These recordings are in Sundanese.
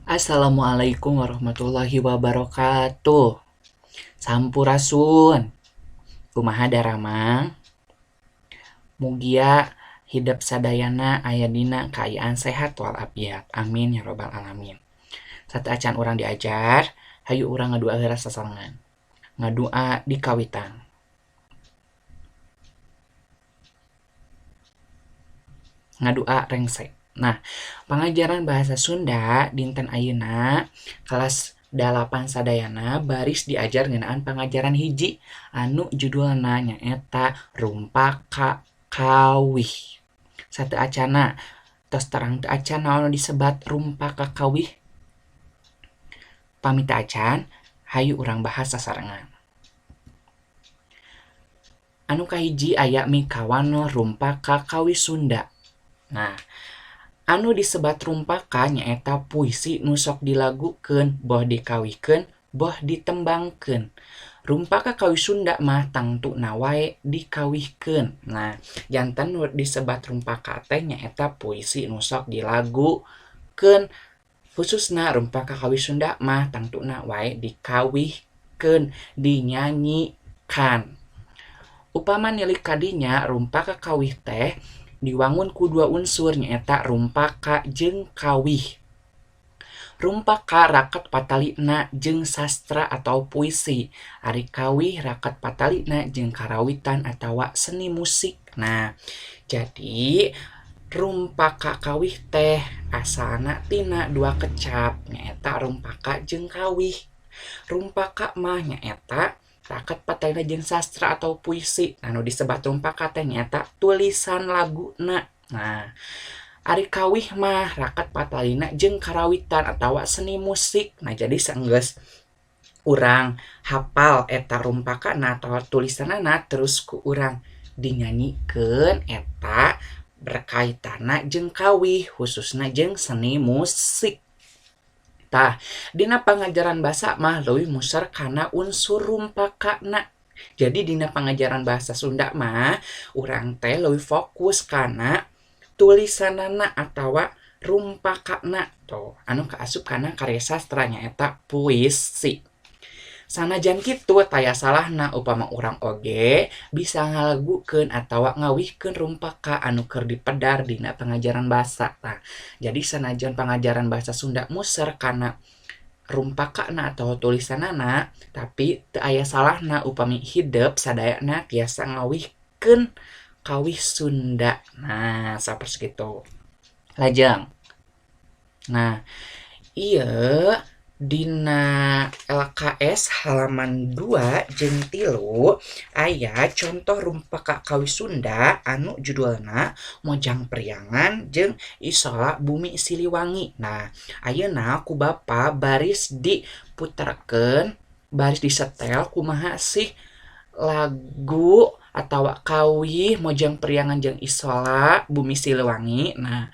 Assalamualaikum warahmatullahi wabarakatuh. Sampurasun. Kumaha daramang? Mugia hidep sadayana aya dina kaayaan sehat walafiat. Amin ya robbal alamin. Sateuacan urang diajar, hayu urang ngadua heula sasarengan. Ngadua di kawitan. Ngadua rengse. Nah, pangajaran bahasa Sunda dinten ayeuna kelas 8 sadayana baris diajar ngeunaan pangajaran hiji anu judulna nyaeta Rumpaka Kawih. Sateuacana tos terang teu acan naon anu disebat Rumpaka Kawih? Pami teu acan, hayu urang bahas sasarengan. Anu kahiji aya mikawanoh Rumpaka Kawih Sunda. Nah, anu disebat rumpaka nyaeta puisi nu sok dilagukeun boh dikawihkeun boh ditembangkeun. Rumpaka kawih Sunda mah tangtuna wae dikawihkeun. Nah, janten nu disebat rumpaka teh nyaeta puisi nu sok dilagukeun, khususna rumpaka kawih Sunda mah tangtuna wae dikawihkeun, dinyanyikan. Upama nilik kadinya rumpaka kawih teh diwangun ku dua unsur nyaeta rumpaka jeung kawih. Rumpaka raket patalina jeung sastra atau puisi, ari kawih raket patalina jeung karawitan atawa seni musik. Nah, jadi rumpaka kawih teh asalna tina dua kecap nyaeta rumpaka jeung kawih. Rumpaka mah nyaeta raket patalina jeung sastra atau puisi. Anu disebat rumpaka teh nyaeta tulisan laguna. Nah, ari kawih mah raket patalina jeung karawitan atawa seni musik. Nah, jadi saenggeus urang hafal eta rumpakana atawa tulisanana terus ku urang dinyanyikeun eta berkaitanna jeung kawih khususna jeung seni musik. Tah, dina pangajaran basa mah leuwih muser kana unsur rumpakana. Jadi dina pangajaran bahasa Sunda mah urang teh leuwih fokus kana tulisanana atawa rumpakana tuh anu kaasup kana karya sastra nyaeta puisi. Sanajan kitu taya salahna upama urang oge bisa ngalagukeun atawa ngawihkeun rumpaka anu keur dipedar dina pangajaran basa. Nah, jadi sanajan pangajaran bahasa Sunda muser kana rumpakana atau tulisanana, tapi teu aya salahna upami hidep sadayana tiasa ngawihkeun kawih Sunda. Nah, sapertos kitu. Lajeng. Nah, ieu dina LKS halaman 2 jeung 3 aya contoh rumpaka kawih Sunda anu judulna Mojang Priangan jeung Isola Bumi Siliwangi. Nah, ayeuna ku Bapa baris diputerkeun, baris disetel kumaha sih lagu atawa kawih Mojang Priangan jeung Isola Bumi Siliwangi. Nah,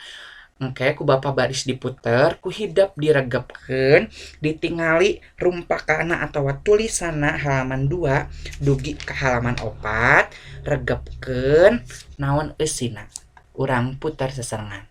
engke ku Bapa baris diputer, ku hidep diregepkeun, ditingali rumpakana atawa tulisanna halaman 2 dugi ka halaman 4, regepkeun naon eusina. Urang putar sasarengan.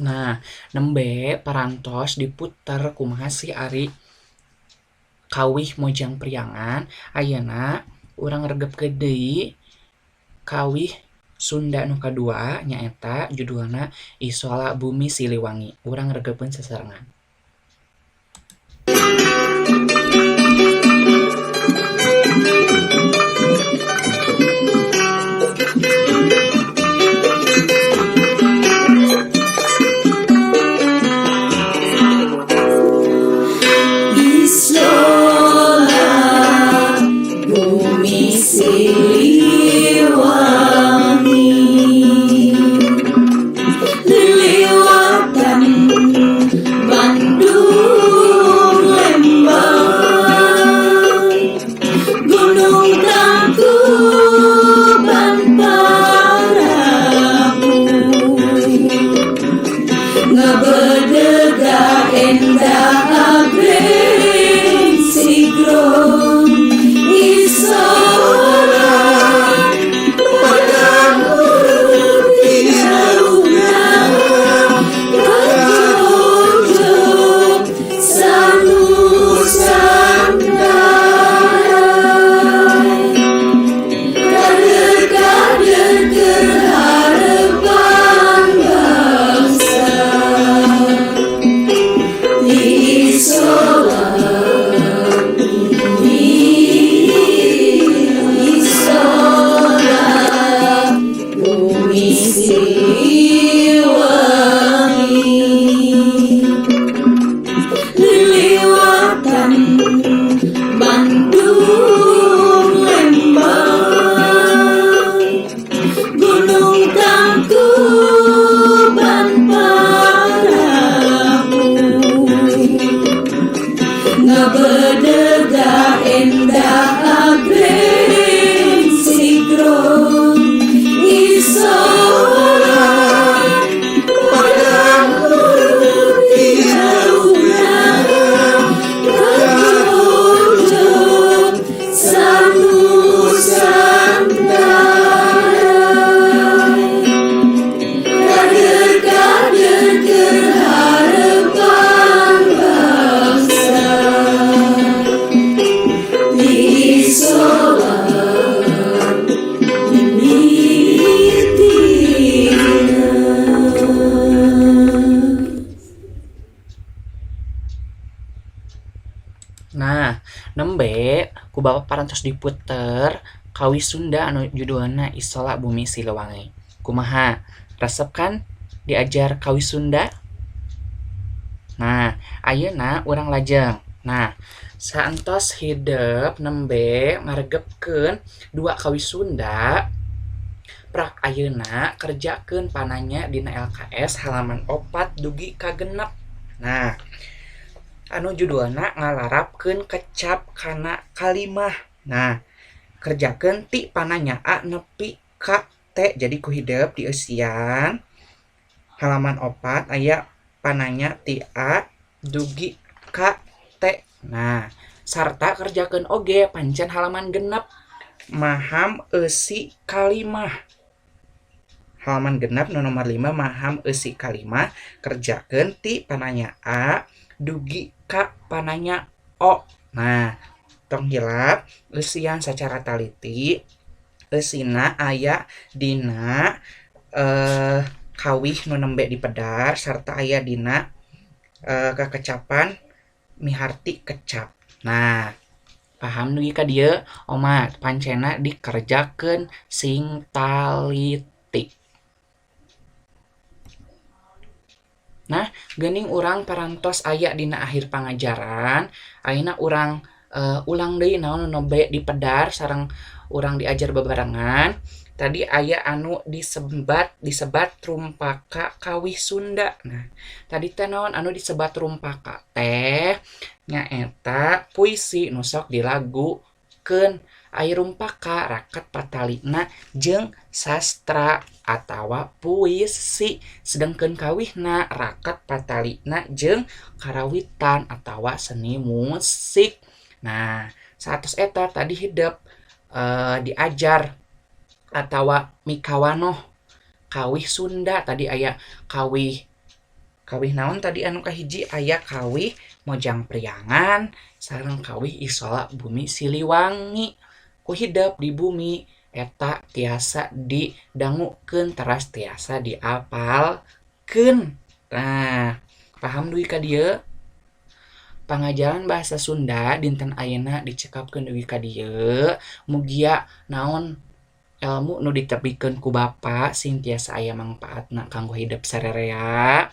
Nah, nembe parantos diputer kumaha sih ari kawih Mojang Priangan. Ayeuna urang regepkeun deui kawih Sunda nu kadua nyaeta judulna Isola Bumi Siliwangi. Urang regepkeun sasarengan. Isola Bumi Siliwangi, liliwatan Bandung Lembang, Gunung Tangkuban Parahu, ngabedega endah agreng sigrong. Isola padang putih haruna kajunjung sanusantara, kader-kader keur harepan bangsa. Isola bumi, Isola Bumi Siliwangi, liliwatan Bandung Lembang, Gunung Tangkuban Parahu, ngabedega endah agreng sigrong. Isola padang putih haruna kajunjung sanusantara, kader-kader keur harepan bangsa. Isola mimitina. Nah, nembe ku Bapak parantos diputer kawih Sunda anu judulna Isola Bumi Siliwangi. Kumaha? Resep kan diajar kawih Sunda? Nah, ayeuna urang lajeng. Nah, saentos hidep nembe ngaregepkeun dua kawih Sunda, prak ayeuna kerjakeun pananya dina LKS halaman 4 dugi ka 6. Nah, anu judulna ngalarapkeun kecap kana kalimah. Nah, kerjakeun ti pananya A nepi ka T. Jadi ku hidep dieusian halaman 4 aya pananya ti A dugi ka T. Nah, sarta kerjakeun oge pancen halaman 6 maham eusi kalimah. Halaman 6 nu nomor 5 maham eusi kalimah, kerjakeun ti pananya A dugi ka pananya O. Nah, tong hilap eusian sacara taliti, eusina aya dina kawih nu nembe dipedar sarta aya dina kekecapan miharti kecap. Nah, paham dugi ka dieu? Omat pancena dikerjakeun sing taliti. Nah, geuning urang parantos aya dina akhir pangajaran. Ayeuna urang ulang deui naon nu nembe dipedar sareng urang diajar bebarengan. Tadi aya anu disebat rumpaka kawih Sunda. Nah, tadi teh naon anu disebat rumpaka teh nyaeta puisi nu sok dilagukeun. Ai rumpaka raket patalina jeung sastra atawa puisi, sedangkeun kawihna raket patalina jeung karawitan atawa seni musik. Nah, saatos eta tadi hidep diajar atawa mikawanoh kawih Sunda. Tadi aya kawih Kawih naon tadi anu kahiji? Aya kawih Mojang Priangan sareng kawih Isola Bumi Siliwangi. Ku hidep di bumi eta tiasa didangukeun teras tiasa diapalkeun. Nah, paham dugi ka dieu? Pangajaran bahasa Sunda dinten ayeuna dicekapkeun dugi ka dieu. Mugia naon ilmu nu ditepikeun ku Bapa sing tiasa aya mangpaatna kanggo hidep sarerea.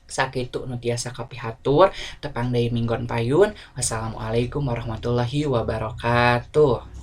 Sakitu nu tiasa kapihatur, tepang deui minggon payun. Wassalamualaikum warahmatullahi wabarakatuh.